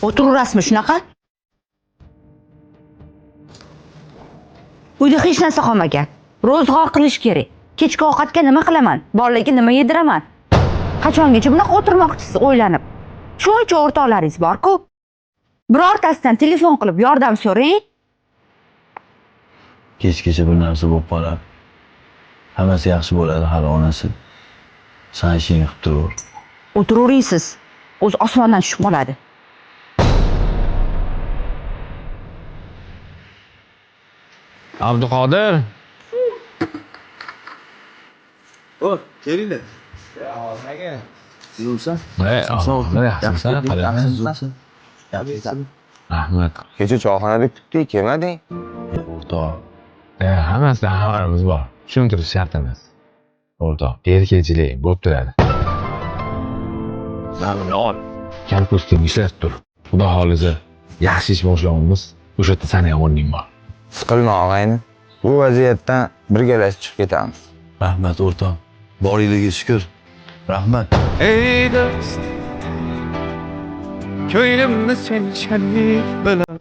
O'tiraverasizmi shunaqa? Uyda hech narsa qolmagan. Ro'zg'or qilish kerak. Kechki ovqatga nima qilaman? Bolalarga nima yediraman? Qachongacha bunaqa o'tirmoqchisiz o'ylanib? Shuncha o'rtoqlaringiz bor-ku. Birortasidan telefon qilib yordam so'rang. Kechgacha bir narsa bo'lib qolar. Hammasi yaxshi bo'ladi hali, onasi. San ishingni qilib turaver. O'tiraverasiz. O'zi osmondan tushib qoladi. Abduqodir. O, kelinglar. Zo'rsan? Yaxshimisan? Qalaysan? Rahmat. Kecha choyxonada kutdik, kelmading. O'rtoq. Hammasidan xabarimiz bor. Tushuntirish shart emas. O'rtoq, erkakchilik bo'lib turadi. Mana buni ol. Kalpo'sting ishlatib tur. Xudo xohlasa, yaxshi ish boshlaymiz. O'sha yerda sani ham o'rning bor. Siqilma, og'ayni. Bu vaziyatdan birgalashib chiqib ketamiz. Rahmat, o'rtoq. Boringlarga shukur. Rahmat. Ey do'st, ko'nglimni sen shanlik bilan.